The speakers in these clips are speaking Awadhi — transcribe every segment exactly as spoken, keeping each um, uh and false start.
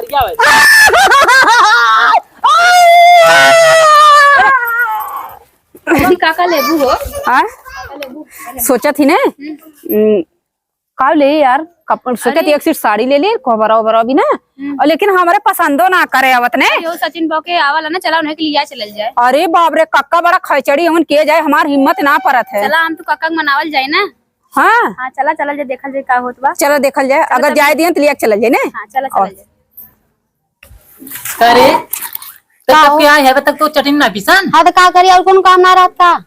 क्या भाई? अभी काका लेबू हो? हाँ? काका लेबू? सोचत ही ने, हम्म। हम्म, का ले यार, कप-, सोचत अरे। एक सेट साड़ी ले ली, कोहबरा ओबरा भी ना। हम्म। और लेकिन हमरे पसंदो ना करे आवत ने। अरे, वो सचिन बा के आवला ना, चला उन्हें के लिया चलल जाए। अरे बाप रे, कक्का बड़ा खैचड़ी हमन के जाए, हमार हिम्मत ना परत है। चला, हम तो कक्का के मनावल जाए ना। हाँ। हाँ, चला, चलल जाए, देखल जाए का होत बा। चला देखल जाए, चला, अगर चला। जाए दियन तो लिया के चलल जाए ने। हाँ, चला, और चलल जाए। अरे, तो का तब हो? क्या है, अबे तक तो चटनी ना पिसान? हाँ, तो का करी, और कौन काम ना रहता?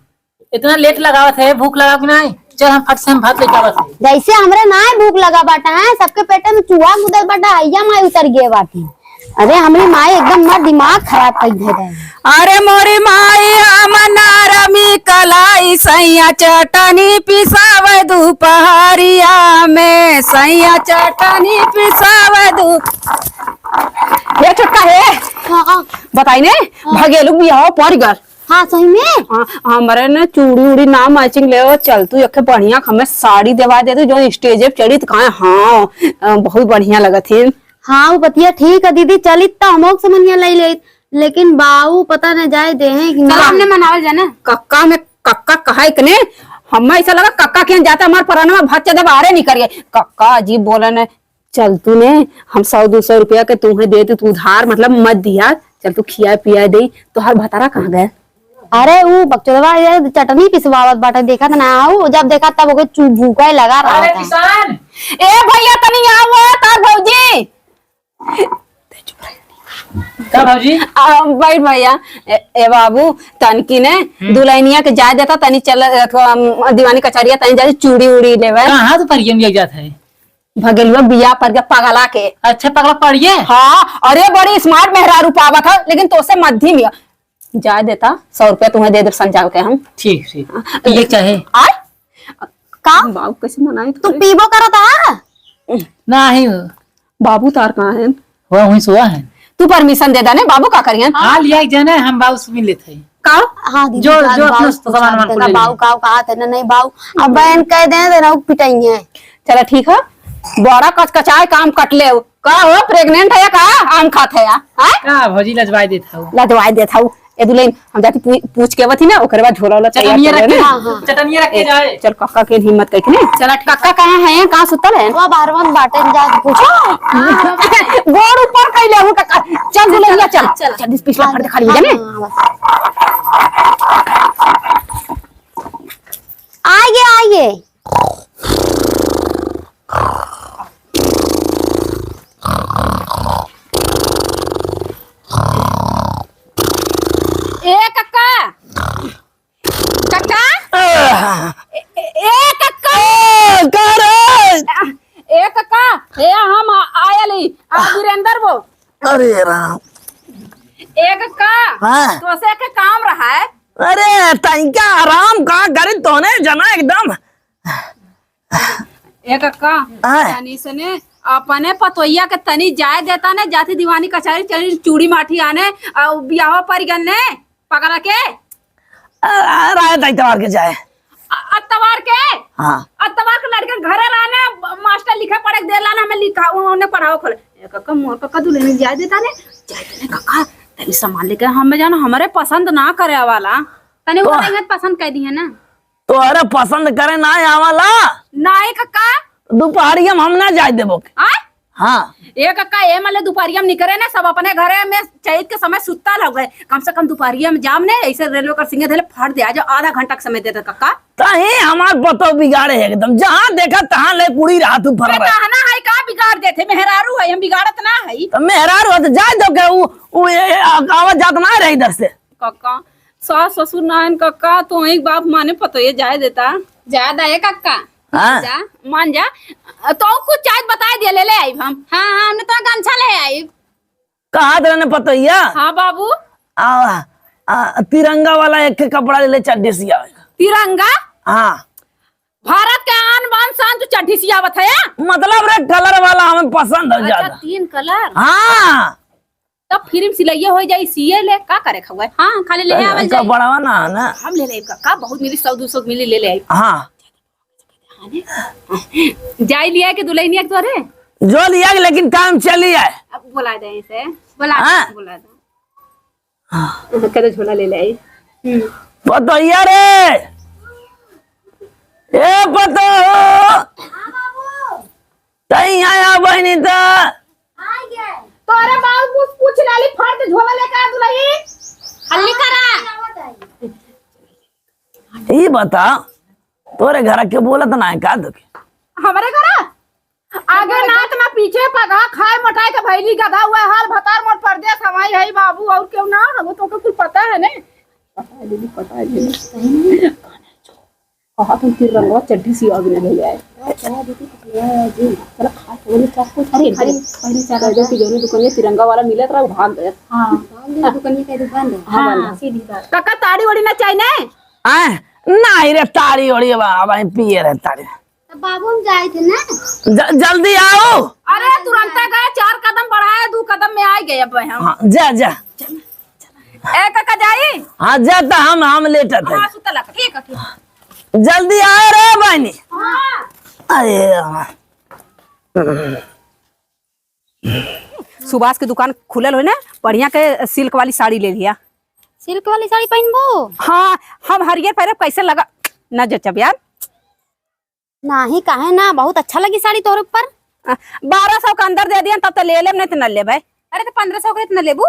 इतना लेट लगावत है, भूख लगा कि नहीं? चल, हम फट से हम भात लेके आवत है। जैसे हमरे ना भूख लगा बाटा है, सबके पेटे में चूहा कूदत बाटा, हैया माई उतर गए बाटे। अरे, हमरी माई एकदम हमार दिमाग खराब कर दे रहे हैं। अरे मोरी माई, हम नरमी कलाई, सैया चटनी पिसावे दोपहरिया में, सैया चटनी पिसावे दू। हे छोटका हे, हाँ, हाँ। बताई ने, हाँ। भगेलू बियाह पड़ गल। हाँ, सही में? हाँ, हमरे ने चूड़ी उड़ी ना matching लेवे, चल तू एक बढ़िया हमें साड़ी देवा दे तू, जो stage पे चढ़ी तो कहे, हाँ, अ, बहुत बढ़िया लगत है। हाँ, वो बतिया ठीक है दीदी, चलित तो हम लोग समनिया ले लेत, लेकिन बाऊ पता न जाए दे हैं कि चलो, ना। हमने मनावल जाना। कक्का में कक्का कहा इतने, हमें ऐसा लगा कक्का के जाता हमार परानवा भच्चा दे बाहरे निकल गए। कक्का अजीब बोलन है, चल तू ने, हम सौ दो सौ रुपया के तुम्हें दे, तू उधार मतलब मत दिया, चल तू खिया पिया दे। तोहार भतारा कहाँ गए? अरे ऊ बकचोदवा ये चटनी पिसवावत बाटे, देखत ना हऊ, जब देखा तब ओके चू भूखे लगा रहा अरे था। किसान। ए भैया तनी आओ तार भौजी। का भौजी? आ, बैठ भैया। ए, ए बाबू, तनकी ने हम्म। दुल्हनिया के जाए देता, तनी चल, अथवा, अम, दीवानी कचहरिया, तनी जाए चूड़ी उड़ी लेवे। कहाँ तो परियम ले जात है? भगेलुआ बिया पर के पगला के। अच्छा, पगला पड़िए? हाँ, अरे बड़ी smart मेहरारू पावत है, लेकिन तोसे मध्यम या। जाए देता, सौ रुपया तुम्हें दे दे संजाल के हम। ठीक, ठीक। हाँ। ये चाहे? आय? का? बाबू कैसे मनाए तू तोरे? पीबो करत हा? नाही हो। बाबू तार कहाँ है? वो वहीं सोआ है। तू permission दे दा ने, बाबू का करियन? हाँ, लिया एक जने, हम बाबू से मिल लेते हैं। का? हाँ, दीदी, जो, जान जो बाऊ अपना से पूछा सामान वामान देना, कुल ले बाऊ ले। का कहा थे ना, नहीं बाऊ, अब बहन कह दे, दे ना, पिटाई है। चला ठीक है, बड़ा कचकचाए काम कट ले। का हो, pregnant है या का? आम खात है या? हाँ? का भौजी लजवाए देत हऊ? लजवाए देत हऊ। ए दुल्हन, हम जाती पू-, पूछ के आवत ही ना, ओकरे बाद झोला वाला तैयार चटनिया कर रख के, लेना। हाँ, हाँ। चटनिया रख के ए, जाए। चल कक्का के हिम्मत कह के ने। चला ठीक। कक्का कहाँ है? कहाँ सुतल है? वो बाहर में बाटे, जा पूछो। गोड़ ऊपर कइले हूँ कक्का। चल दुल्हनिया चल। चल, चल, चल, पिछला हाँ, फर्द खाली हो जाने। हाँ, हाँ, बस। आइए, आइए। ए कक्का, कक्का, ए, ए, ए कक्का, ए, का रे? ए कक्का, ए हम आ-, आयल ही, आ, वीरेंद्र बो। अरे राम। ए कक्का, हाँ। तोसे के काम रहा है? अरे तनिका आराम का करे तोने जना एकदम। ए कक्का, आय। तनी से ने अपने पतोहिया के तनी जाए देता ने, जाती दीवानी कचहरी चली, चूड़ी माठी आने, आ बियाह पर गन ने पकड़ा के। आ, आ, राय दाई तवार के जाए। आ, अतवार के? हाँ। अतवार के लड़के घरे रहने, मास्टर लिखे पढ़े के देला ना, हमें लिखा, उन्हें पढ़ाओ खोले। ए कक्का, मोर कक्का दुल्हन जाए देता ने, जाए देता ने कक्का, तनी सामान लेके हमें जाना, हमरे पसंद ना करे वाला। तनी वो तो नहीं पसंद कर दी है ना। तोहरे पसंद करे ना आवाला? नाई कक्का। दुपहरिया में हम ना जाए देबो के। आय? हाँ। ए कक्का, ए मले दुपहरिया में निकरे ना, सब अपने घरे में चैत के समय सुत्तल हो गए। कम से कम दुपहरिया में जाम ने, ऐसे रेलवे कर सिंगे धले फाड़ दे, आज आधा घंटा के समय दे दे कक्का। तही हमार पतो बिगाड़े है एकदम, जहाँ देखा तहाँ ले कुड़ी रहा तू फर ए, रहा। कहना है का बिगाड़ देते, मेहरारू है, हम बिगाड़त ना है। तो मेहरारू है तो जाए दो के, उ, उ, ए, ए, आवाज जात ना रहे इधर से। कक्का, सास ससुर ना हन कक्का, तो एक बाप माने पतोये जाए देता। जा दा ए कक्का। हाँ। जा, मान जा। तो कुछ चाय बताए दिया, ले ले आइब हम। हाँ, हाँ, हमने तो गमछा ले आइब। कहा दे ने पतोहिया? हाँ बाबू। आ, आ, तिरंगा वाला एक ठे कपड़ा ले ले, चड्ढी सियावे। तिरंगा? हाँ। भारत के आन बान शान तू चड्ढी सियावत है? मतलब रे, colour वाला हमें पसंद है अच्छा, ज्यादा। तीन colour? हाँ। तब फिर सिलैया हो जाई, सिए ले, का करे खवाए? हाँ, खाली ले अरे, आवल जाई। कपड़वा ना, ना। हम ले लेब का, का बहुत मिली, सौ दो सौ मिली, ले ले आई। हाँ। जाई लिया के दुल्हनिया के तोरे? जो लिया, लेकिन काम चली आए। अब बुला दे इसे, बुला दे, हाँ? बुला दे। हाँ। कदे झोला ले ले आई। हम्म। पतोहिया रे, ए पतो, तई आया बहिनी त। तोरे बाबू कुछ, कुछ नाली फट झोला लेके आ दुलही। हल्ली करा। ई बता, तोरे घर के बोलत ना है का दुखी? हमरे घर आगे नाक ना पीछे पगहा खाए मोटाए के भैली गधा हुआ हाल भतार मोट परदेस हमाई है बाबू और क्यों ना हम तो कुछ पता है ने। पता है दीदी, पता है दीदी। कहा तुम तिरंगा चड्ढी सी आगे नहीं ले आए। चला दीदी, पकड़िया जी। चला खा तो नहीं क्या कुछ अरे, खरीद अरे, दे। पहले चला दीदी, जो दुकान में तिरंगा वाला मिला था, वो भाग गया। हाँ। भाग गया, दुकान में कह दे बंद है। हाँ, हाँ, बंद है। सीधी बात। काका ताड़ी वाड़ी ना चाहिए ना? आए, नहीं रे, ताड़ी ओड़ी बा, अब हम पिए रहे ताड़ी। तब बाबू हम जाए थे ना। ज-, जल्दी आओ। अरे, तुरंत गए, चार कदम बढ़ाए, दो कदम में आ गए अब हम। हाँ, जा, जा। ए, काका जाई? हाँ, जा, तो हम, हम लेटत है। हाँ, सुतला, ठीक है, ठीक है। जल्दी आओ रे बहनी। हाँ। अरे, हाँ। सुभाष के दुकान खुलल होई ना, बढ़िया के सिल्क वाली साड़ी ले लिया। सिल्क वाली साड़ी पहनबो? हाँ, हम हरियर पहनब, कैसे लगा? ना जचब यार। नाही, काहे ना, बहुत अच्छा लगी साड़ी तोहरे ऊपर। आ, बारह सौ के अंदर दे दिया, तब तो ले लेब, नहीं तो न लेबे। अरे, तो पन्द्रह सौ के इतना लेबू?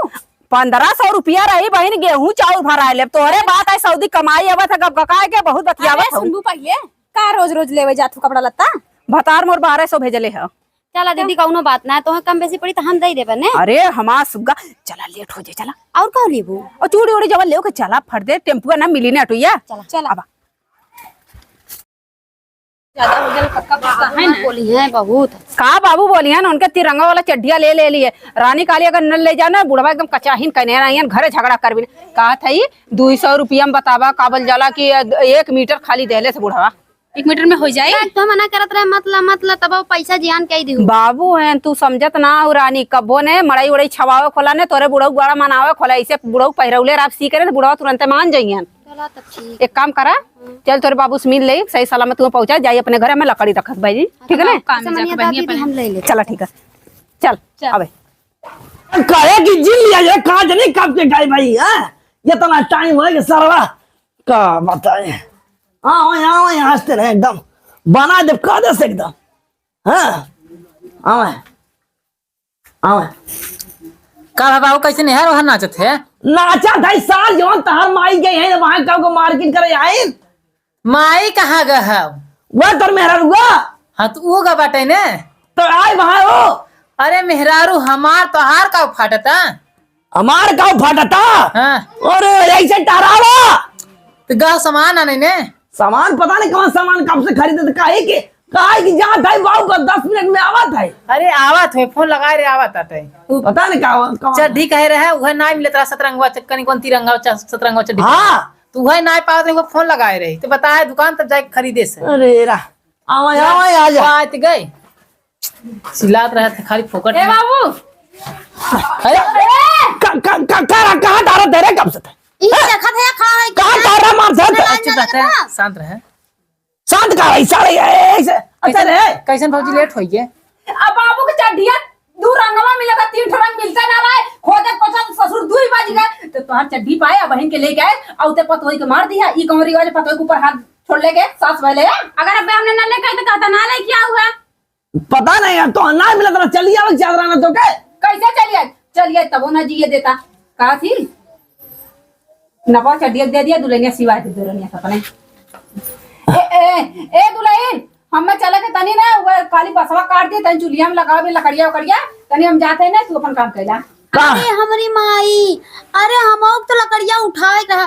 पन्द्रह सौ रुपया रही बहिन, गेहूं चाउर भराए लेब। तोहरे बात है, सऊदी कमाई आवत है, गप गकाए के बहुत बतियावत अरे, हो। सुनबू पहिले, का रोज रोज लेवे जात हो कपड़ा लत्ता? भतार मोर बारह सौ भेजले है। चला दीदी, कौनो बात ना है, तोहे कम बेसी पड़ी तो हम दे देबे ने। अरे हमार सुग्गा, चला लेट हो जाए, चला। और का लेबू? और चूड़ी उड़ी जवन लेव के चला, फट दे, टेम्पुआ ना मिली ना ऑटोया। चला। चला। अब ज्यादा हो गया, पक्का पक्का है ना। बोली है बहुत। का बाबू बोली है ना, उनके तिरंगा वाला चड्ढिया ले, ले लिए। रानी काली अगर न ले जाना, बुढ़वा एकदम कचाहिन कहने रही है, घरे झगड़ा करबी। कहा था ई, दुई सौ रुपया में बतावा, काबल जाला कि एक मीटर खाली देहले से बुढ़वा। एक मीटर में हो जाई? ना, तो मना करत रहे, मत ला, मत ला, तब वो पैसा जियान कई दिहु। बाबू हैं, तू समझत ना हो रानी, कब्बो ने मड़ई उड़ई छवावे खोला ने, तोरे बुढ़ऊ बड़ा मनावे खोला, ऐसे बुढ़ऊ पहिरौले राप सी करे, तो बुढ़वा तुरंते मान जइहन। चला तब ठीक। एक काम करा, हम्म। चल तोरे बाबू से मिल ले, सही सलामत तू पहुँचा जाई अपने घर में, लकड़ी रखत बहिनी, ठीक है ना? काम अच्छा, में जाके मनिया बहिनी दादी अपन हम ले ले। चला ठीक है, चल, चल। अबे। कहे कि जिन लिया ये कहाँ जने कब के गए भाई, हैं? ये तो ना टाइम हो गया सरवा। का बताए? हाँ, हाँ, हाँ, हाँ, हंसते रहे एकदम। बना दे, का दे से एकदम। हाँ, हाँ, हाँ। का बाबू, कैसे नहर वहर नाचत है? नाचत है सार, जवन तहार माई गई है, वहाँ का को मार्केट करे आइन। माई कहाँ गए है? वह तोर मेहरारू हुआ। हाँ, तो वो गा बाटे ने। तो आए वहाँ हो। अरे मेहरारू, हमार तोहार का फाटता? हमार का फाटता? हाँ। अरे, ऐसे टहरावा। तो गाँव सामान आने ने। सामान पता नहीं कौन सामान कब से खरीदे, तो काहे के, काहे की जात है बाबू, बस दस मिनट में आवत है। अरे, आवत है, फोन लगाए रहे, आवत आटे। उ पता नहीं का, कौन चड्ढी कहे रहे, उहे ना मिलत रहा, सतरंगवा चक्कनी, कौन तिरंगा च-, सतरंगा चड्ढी। हाँ। तो उहे ना पावत रहे, वो फोन लगाए रहे, तो बताए दुकान तब जाके खरीदे से। अरे रा, आवा, आवा, आ जा। बात गए। चिल्लात रहे थे खाली फोकट ए में। बाबू। अरे, का, का, का, का, कहाँ डारा दे रे कब से थे? ई हैं? देखत है, खा है कहाँ क्या? डारा मार दे? ना लाज अच्छा ना बात है, लगता? शांत रहे। शांत का है, सारे, ए, ऐसे, अच्छा कैसन, रे। कैसन भौजी लेट होई गे? अब बाबू के चड्ढिया दू रंगवा मिलता, तीन ठो रंग मिलते ना रहे। खोजे कोचन ससुर दुई बज गए, तो तोहार चड्ढी पाए, अब बहिन के लेके आए, और ते पतोई के मार दिया। ई कौन रिवाज है, पतोई के ऊपर हाथ छोड़ लेके, सास वाले? अगर अब हमने ना लेके आए, तो कहता ना लेके आऊ है। पता नहीं है, तो ना मिला, तेरा चली आवे, चादरा ना तो के। कैसे चली आए? चली आए, तबो ना जिए देता। कहा थी? नपा चड्ढिया दे दिया, दुल्हनिया सिवा दे, दुल्हनिया सपने। ए, ए, ए, दुल्हन, हमें चले के तनी ना, वो काली बसवा काट दी, तनी चुलिया में लगावे लकड़िया उकड़िया, तनी हम जाते ना, तू अपन काम कैला। का? अरे हमरी माई, अरे हम तो लकड़िया उठावे के रहा।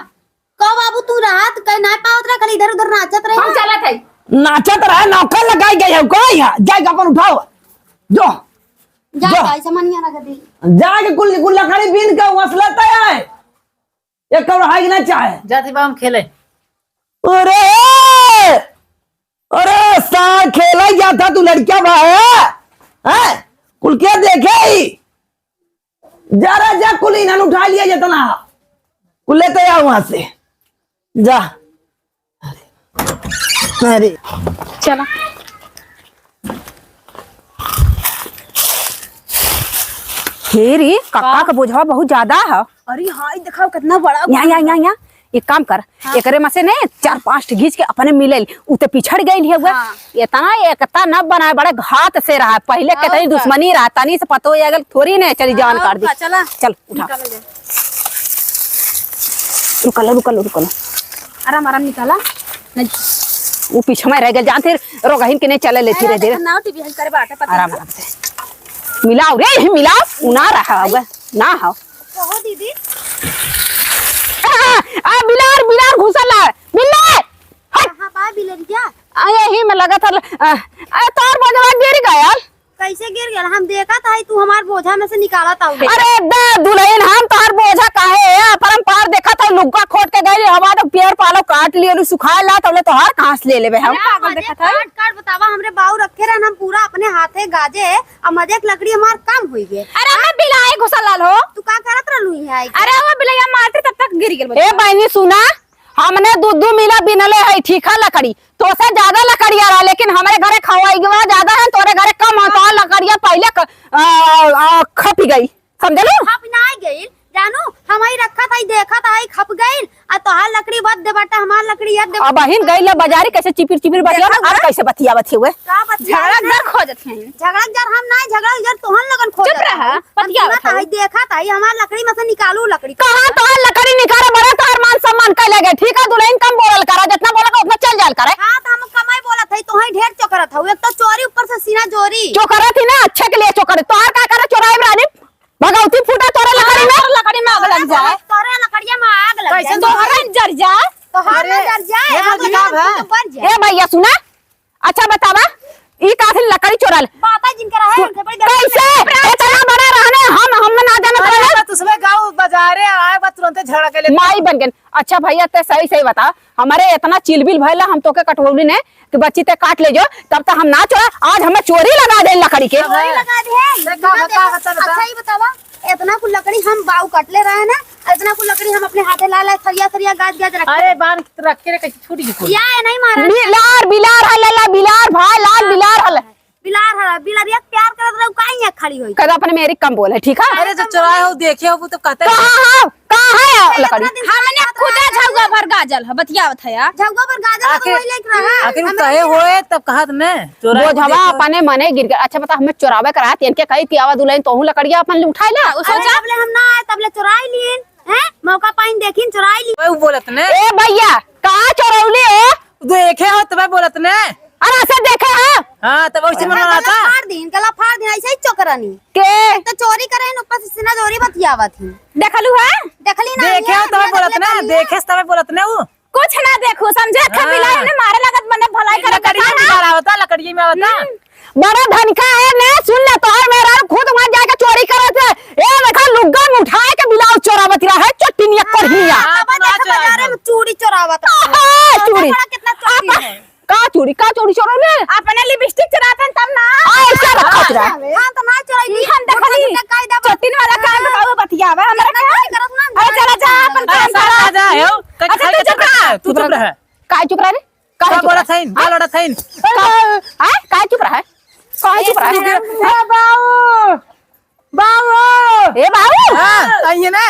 का बाबू तू रात के ना पावत रहे, खाली इधर उधर नाचत रहे हम ना? चलत है। नाचत रहे, नौकर लगाई गई है, कोई है? जाके अपन उठाओ। जो। जा, जो। भाई, सामानिया रख दे। जाके कुल, कुल लकड़ी बीन के वसलत है। ये कौन है कि ना चाहे? जाते बा हम खेले। अरे, अरे, सार खेला जाता तू लड़किया बा, हैं? हैं? कुल के देखे ही? जा रे, जा, कुल इन्हन उठा लिया जितना। कुल लेते आओ वहां से। जा। अरे। चला। हे रे, कक्का का? का बोझवा बहुत ज्यादा है। अरे हाँ, ई देखाओ कितना बड़ा। यहाँ, यहाँ, यहाँ, यहाँ। एक काम कर, हाँ। एकरे में से ने चार पांच ठे घींच के अपने मिले ली। उ तो पिछड़ गई है हुआ। हाँ। इतना एकता न बनाए, बड़े घात से रहा। पहले हाँ, कितनी का? दुश्मनी रहा, तनी से पतो ये अगर थोड़ी ने चली जान हाँ, काट दी। का? चला। चल, उठा। निकाल दे। रुका लो, रुका लो, रुका लो। आराम, आराम निकाला। नहीं। वो पीछे में रह गए, जानते रोगहिन के नहीं चले लेती अरे, रह दे। देखो, नाव टीवी हल करे बाटे, पता आराम, नहीं। आराम से। मिलाओ रे, यही मिलाओ, उ ना रहा होगा, ना हो। कहो दीदी। आ, आ, बिलार, बिलार घुसल है, बिल्ले। हट। कहाँ बा बिलरिया? आ, यही में लगा था, आ, आ, तोर बोझवा गिर गयल। कैसे गिर गयल? हम देखत हई, तू हमार बोझा में से निकालत आऊ। अरे दे दुल्हन, हम तोहार बोझा काहे है? अपरंपार देखत हई, लुग्गा खोट के गई, हमार तो पेड़ पालो काट लिए, सुखाए ला, तबले तोहार कहाँ से ले लेबे हम? अरे पागल मजे देखत हई। काट, काट बतावा, हमरे बाऊ रखे रहन, हम पूरा अपने हाथे गाजे, अब मजे के लकड़ी हमार कम होई गए। अरे हमें बिलाई घुसल लाल हो। तू का करत रहलू यहाँ आइके? अरे वो बिलैया मारते तब तक गिर गइल ए बच्चा। बहनी सुना, हमने दू दू मिला बिनले है, ठीक है, लकड़ी। तोसे ज्यादा लकड़िया रहा, लेकिन हमरे घरे खवाई गवा ज्यादा है, तोरे घरे कम है। तोहार लकड़िया पहले क-, आ, आ, खपी गई, समझलू? खप नाई गइल, जानू, हम ही रखत हई, देखत हई, खप गइल, आ तोहार लकड़ी बद दे बाटा, हमार लकड़ी यद दे अब बहिन गइल बाजारी, कैसे चिपिर चिपिर बतिया, देखा अब हुआ? कैसे बतिया बतिया हुए? का बतिया झगड़ा ना? ना खोजत हैं। झगड़ा के जर हम नाई, झगड़ा के जर तोहन लगन खोजत चुप रहा, हैं। हम बतियावत सुनत हई। हई, देखत हई, हमार लकड़ी में से निकालू लकड़ी। कहाँ तोहार लकड़ी निकाले, बड़ा तोहार मान सम्मान कैले गए, ठीक है? दुल्हन कम बोलल करा, जितना बोला का उतना चल जाल करे। हाँ, तो हम कमाई बोलत हई, तोहई ढेर चोकरत हऊ, एक तो चोरी ऊपर से सीना जोरी। चोकरत ही ना, अच्छे के लिए चोकरत। तोहार का करे चोराई रानी? भगवती फूटा तोरे लकड़ी में। तोरे लकड़ी में आग लग जाए। तोरे लकड़िया में आग लग कैसे जाए। तोहरे जर जाए। तोहार अरे, ना जर जाए, ये आग तो लग जाए, का है? तो बढ़ जाए। ए भैया सुना, अच्छा बतावा, ई का फिर लकड़ी चोरल? बाबा जिनके रहे, उ-, उनके बड़ी गलती कैसे? है। इतना बड़ा रहने, हम, हम ना जाने अरे, पावे। बस उसमें गाँव बाजारे आए, बस तुरंते झगड़ा के लिए। माई बन गए। अच्छा भैया, ते सही, सही बता, हमारे इतना चिलबिल भइला, हम तोके कटवौली ने कि बच्ची ते काट ले जो, तब तक हम ना चोरा, आज हमें चोरी लगा दे लकड़ी के। चोरी लगा दे। देखा, बता, बता, बता। अच्छा, ये बतावा, इतना कुल लकड़ी हम बाऊ कटले रहे ना, इतना कुल लकड़ी हम अपने हाथे ला ला, सरिया, सरिया, गाज, गाज रखे। अरे, बांध के रख के रे, कैसे छूट गई कुल? या, ये नहीं मारा। बिलार, बिलार है, लल्ला, बिलार, भाई, लाल बिलार है। बिलार है, बिलरिया प्यार करत रहे, काहे यहाँ खड़ी होई? कदा अपने मेरी कम बोल है, ठीक है? अरे, जब चोराए हो, देखे हो, वो तो कहते हैं। कहाँ है? कहाँ है लकड़ी? हमने खुदा झउआ भर गाजल है, बतियावत है यार। झउआ भर गाजल है, तो आखिर, वही लेके रहा। आखिर वो हमने कहे होए, तब कहत ने, चोराए बोझवा देखे हो। अपने मने गिर गया। अच्छा बता, हमें चोरावे के रात, इनके कही कि आवा दुल्हन, तोहू लकड़िया अपन ले उठाए ला। हाँ, उ सोचा? अरे, तबले हम ना आए, तबले चोराई लिए। हैं? मौका पाइन देखिन, चोराई लिए। वो बोलत ने। ए भैया, कहाँ चोरौली हो? देखे हो, तबे बोलत ने। अरे, ऐसे देखे हो? हाँ, तब वैसे मन गला आता। फाड़ दीन, गला फाड़ दीन, ऐसे ही चोकरानी। के? तो चोरी करे हैं, ऊपर से सीना जोरी बतियावत ही। देखलू है? देखली ना, देखे हो, तबे बोलत ने, देखे से तबे बोलत ने वो। कुछ ना देखू, समझे? हाँ। बिलाई ने मारे लगत, मने भलाई करे लकड़िया में बिलार आवता, लकड़िया में आवता। हम्म। बड़ा धनका है ने, सुन ले, तोहर मेहरारू खुद वहाँ जाके चोरी करत है। ए, देखा, लुग्गा में उठाए के बिलार चोरावत रहा है, चोट्टिनिया करहिया। हाँ, बाबा, देखा, बाजारे में चूड़ी चोरावत रहा है। हाँ, चूड़ी। देखा, कितना चोरी है। का चूड़ी, का चूड़ी चोरौले? अपने लिपस्टिक चुराते हैं तब ना। आ, ऐसा रखा चुरा। हाँ, तो ना चोराई दी। हम देखली। चोट्टिन वाला काम तो बाबू बतियावे, हमरा का? अरे, चला जा, अपन काम करा। जा, जा, हो। अच्छा, तू चुप रह। तू चुप रह। का चुप रहा रे? का का चुप बोलत रहा? हईन? का हाँ? लड़त हईन? का, हाँ? का चुप रहा है? का चुप रहा है? ए बाऊ! बाऊ! ए बाऊ! हाँ, आइए ना।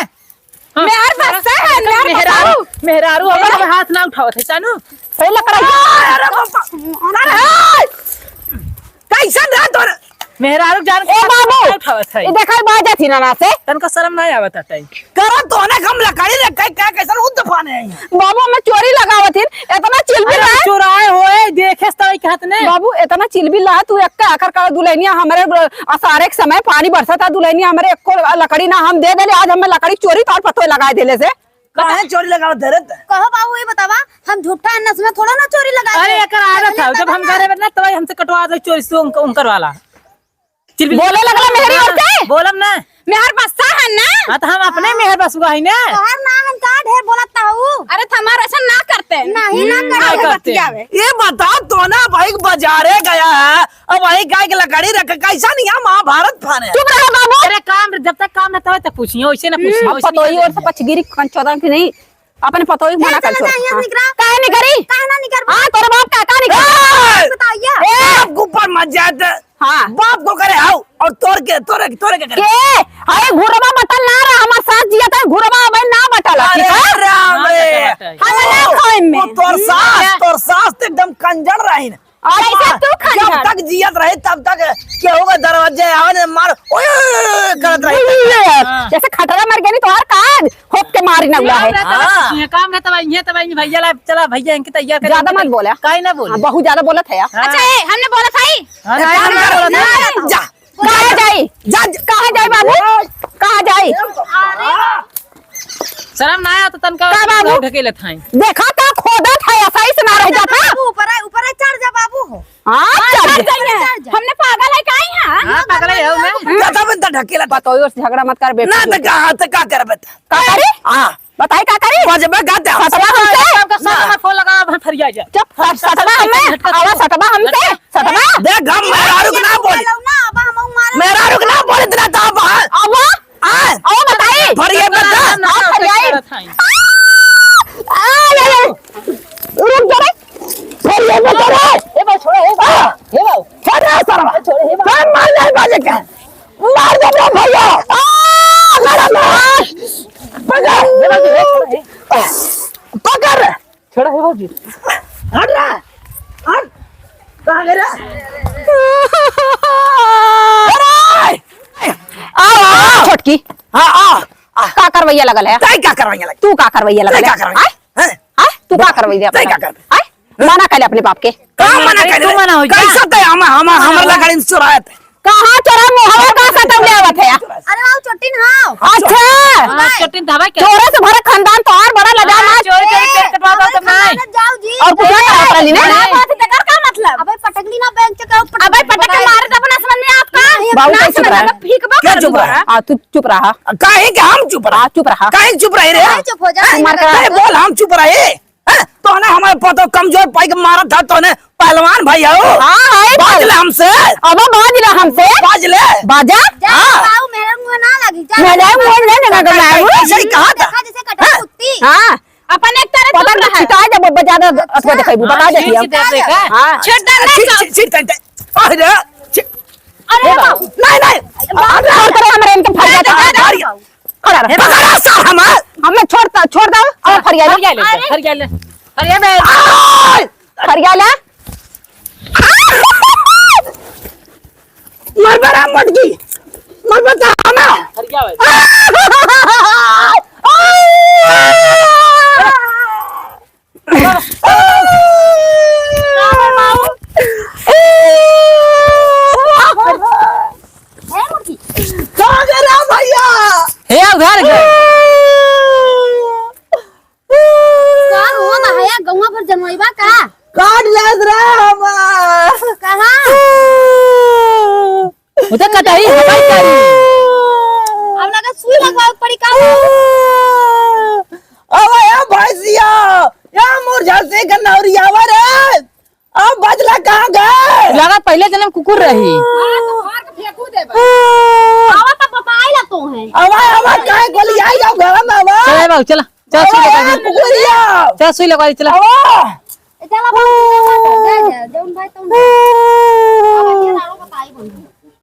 मेहर बस्सा है, मेहर मेहरारू, बस्सा। मेहरारू, अगर हम हाथ ना उठावत है, जानू। ए लकड़ा। अरे बाबा! अरे! कैसन रहा तोर? मेहरारू जान ए बाबू, उठावत है। ए देखा बाजा थी ना से। तनका शर्म ना आवत है। करा तो ना हम लकड़ी रे, कई का कैसन उद्द फाने है। बाबू, हमें चोरी लगावत हिन, इतना चिलबिल अरे, है। चोराए होए, देखे से तई कहत ने। बाबू, इतना चिलबिल है, तू एक आखिर का दुल्हनिया हमरे ब-, असारे के समय पानी बरसत है, दुल्हनिया हमरे एको लकड़ी ना हम दे देले, आज हमें लकड़ी चोरी तोर पतोय लगाए देले से। काहे चोरी लगावत है रे? कहो बाबू, ये बतावा, हम झूठा अन्नस में थोड़ा ना चोरी लगा अरे, दे। एकर आदत है, जब हम घरे में ना, तब हमसे कटवा दे चोरी से उनकर, उनकर वाला। चिलबिल बोले लगला मेहरी ओर से? बोलब ना। मेहर बस्सा है ना? हाँ, तो हम अपने मेहर बसुआ है ना। तोहर ना हम का ढेर बोलत हऊ? अरे, तो हमार ऐसा ना करते। नहीं, ना हम्म, करते। ना करते। बतियावे। ये बताओ, तो ना भाई बाजारे गया है, अब वही गाय के लकड़ी रख, कैसा नहीं है महाभारत फाने? चुप रहो बाबू। अरे, काम, जब तक काम रहता है, तब पूछिए, वैसे ना पूछिए, हम्म, वैसे पतोही नहीं और से पूछिए। पचगिरी कंचोदा की नहीं। अपने पतोही के मना ए, कर चला छोड़। जा, यहाँ हाँ। निकरा। काहे निकरी? काहे ना निकर? हाँ, तोरे बाप का, का निकरी? ए! बताइए। ए! बाप के ऊपर मत जाए दे। हाँ। बाप को करे हाउ और तोर के, तोरे, तोरे के करे। के? हाउ तक केहू के दरवाजे आवे ने मार, ओए, ओए, ओए करत रही। हाँ। जैसे खटरा मर गया नहीं तो और का होप के मारी नगुला है। हाँ। ये काम है तब, ये तब, ये भैया ला, चला भैया इनकी तैयार कर, ज्यादा इनकी मत तै-, बोला। काहे ना बोले? हाँ, बहुत ज्यादा बोलत है यार। हाँ। अच्छा, ए, हमने बोला था ही। हाँ, एक काम ना, करो, ना, ना, ना। जा। कहाँ जाई? जा, जा। कहाँ जाई बाबू? कहाँ जाई? शर्म ना आया तो तनका का बाबू? ढकेलत हैं। देखा तो खोदत है, ऐसा ही से ना रह जाता। बाबू, ऊपर है, ऊपर है, चढ़ जा बाबू हो। हाँ, हाँ, चढ़ चढ़ जा। जाइए। हमने पागल है का यहाँ? हाँ, पागल है, मैं। ज्यादा बनता ढकेला। बताओ, झगड़ा मत कर बेटा। ना, तो का, तो का करबे? का करे? हाँ। बताई का करे? बजबे का दे? सतवा हमसे? सबका सब ना। में फोन लगा, अब फरिया जा। चुप, सत-, सतवा हमें? झटका आवा, दो। सतवा हमसे? झटका। सतवा? देख, हम मेहरारू के ना बोली। ना, अब हम मारे। मेहरारू के ना बोली, इतना तो अब, हाँ। आवा? हाँ। आवा बताई। फरिया पे ना, दे। ना, ना, आप फरियाई। करत हैं। आ, आ, आ, आ। रुक जा रे। फरिया पे दे रे। ए भाई, छोड़ो, ए भाई। हाँ। ए भाई। छोड़ रे, सरवा। छोड़ो, ए भाई। कौन मार जाए बाजे का? मार दे रे भैया। आ, मार दे। पकड़। ए भाई, ए, छोड़ो, ए। पकड़। छोड़ा है बाबूजी। हट रहा। हट। कहाँ गए रे? अरे! आ, आ, छोटकी। हाँ, आ, आ। का करवैया लगल है? तै का करवैया लगल? तू का करवैया लगल तै है? का करवैया? आय? हैं? आय? तू का करवैया तै लगल? का करवैया? आय? मना कर ले अपने बाप के। का मना कर ले? तू मना हो जा। कैसा तै हम, हम, हमर हाँ। लकड़ी में चुराए थे। कहाँ चोरा मुहवा का सटम ले आवत है? अरे आओ चोटिन हाव। अच्छा। हाँ, चोटिन धावा क्या? चोरे से भरा खानदान तोहार बड़ा लजा हाँ, ना। चोरी, चोरी, पेट कटवा दो तुम नहीं। जाओ जी। और कुछ ना करत रहली ना? ना, बात देकर का मतलब? अबे पटक दी ना बैंक के ऊपर। अबे पटक के मारे तो अपना समझ में आपका। नहीं, बाबू ना कैसे समझ रहा है? में, फीकबा क्या कर चुप रहा दूंगा। है? हाँ, तू चुप रहा। काहे के हम चुप रहा? हाँ, चुप रहा। काहे चुप रहे रे? नहीं, चुप हो जा। तू मार के अरे बोल, हम चुप रहे। हैं? तोहने हमारे पतो कमजोर पाई के मारा था, तोहने पहलवान भाई हो। हाँ, है बाज पहल- ले हमसे। अब बाज ले हमसे। बाज ले। बाजा? जा, हाँ। बाऊ, मेरे मुंह ना लगी, जा। मेरे मुंह ना लगी, ना लगी। ऐसे ही कहा था। देखा जैसे कटा हैं? कुत्ती। हाँ। अपन एक तरह पता चुप नहीं रहा। छिटा जब बब्बा ज्यादा अथवा हाँ, दिखाई, बता हाँ, देती है। छिट दे दे का? हाँ। छिट दे दे छिट, सब। छिट, छिट, छिट। अरे, छिट। अरे बाबू। नहीं, नहीं। बाबू, अरे, छोड़ दे, हमरे इनके फरिया नहीं, था। नहीं, नहीं। खड़ा रह। हे पकड़ा सार हमार। हमें छोड़ ता, छोड़ दो। अब हाँ, फरिया ले। फरिया ले, अरे। फरिया ले। फरिया ले। आय! फरिया ले। मर बड़ा मटकी। मर बता हमें। फरिया भाई। कहाँ गए रे भैया? हे उधर गए। का हुआ बा? हया गौवा भर जनवइबा का? काट लेत रे हमार। कहाँ? वो तो कटाई हवाई करी। अब लगा सुई लगवावे पड़ी का? अब या भैंसिया, या मोर झलसी के नौरियावा रे। अब बजला कहाँ गए? लगा पहले जन्म कुकुर रही। हाँ, तो फाड़ के फेंकू देबे। आवा तो बताई ला तो है। आवा, आवा, काहे गोली आई जाओ घर में आवा। चल बाबू, चल। चल, सुई आवा, लगवा दी। कुकुरिया। चल, सुई लगवा दी, चला। आवा। ए, चला बाबू, जा, जा, जौन भाई तौन। आवा, चल, आवा, बताई बोल।